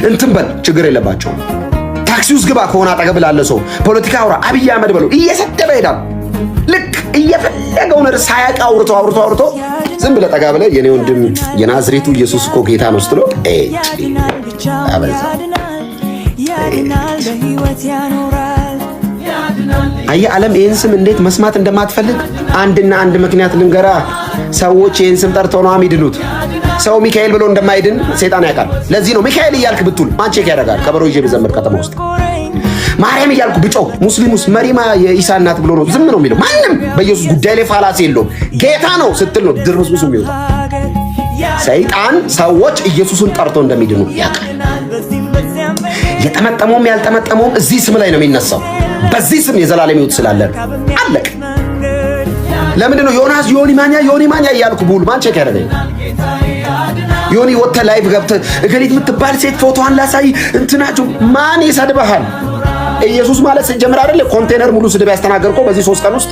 እንትን በል፣ ችግር የለባቸውም። ታክሲ ውስጥ ግባ፣ ከሆነ አጠገብ ላለ ሰው ፖለቲካ አውራ፣ አብይ አህመድ በለው፣ እየሰደበ ይሄዳል። ልክ እየፈለገውን ርዕስ ሳያውቅ አውርቶ አውርቶ አውርቶ ዝም ብለህ ጠጋ ብለህ የኔ ወንድም የናዝሬቱ ኢየሱስ እኮ ጌታ ነው ስትለው አበዛ። ያድናል፣ በሕይወት ያኖራል። አየህ ዓለም ይህን ስም እንዴት መስማት እንደማትፈልግ አንድና አንድ ምክንያት ልንገራ። ሰዎች ይህን ስም ጠርተው ነው የሚድኑት። ሰው ሚካኤል ብሎ እንደማይድን ሰይጣን ያውቃል። ለዚህ ነው ሚካኤል እያልክ ብትውል ማን check ያደርጋል? ከበሮ ይዤ ብዘምር ከተማ ውስጥ ማርያም እያልኩ ብጮህ ሙስሊሙስ መሪማ የኢሳ እናት ብሎ ነው ዝም ነው የሚለው። ማንም በኢየሱስ ጉዳይ ላይ fallacy የለውም። ጌታ ነው ስትል ነው ድርምስምሱ የሚወጣው። ሰይጣን ሰዎች ኢየሱስን ጠርቶ እንደሚድኑ ያውቃል። የጠመጠመውም ያልጠመጠመውም እዚህ ስም ላይ ነው የሚነሳው። በዚህ ስም የዘላለም ሕይወት ስላለ ነው። አለቅ። ለምንድን ነው ዮናስ ዮኒ ማኛ ዮኒ ማኛ እያልኩ ብውል ማን check ያደረገኝ? ዮኒ ወጥተህ live ገብተህ እገሊት የምትባል ሴት ፎቶዋን ላሳይ እንትናቸው ማን ይሰድብሃል? ኢየሱስ ማለት ስትጀምር አይደለ ኮንቴነር ሙሉ ስድብ ያስተናገርከው በዚህ 3 ቀን ውስጥ።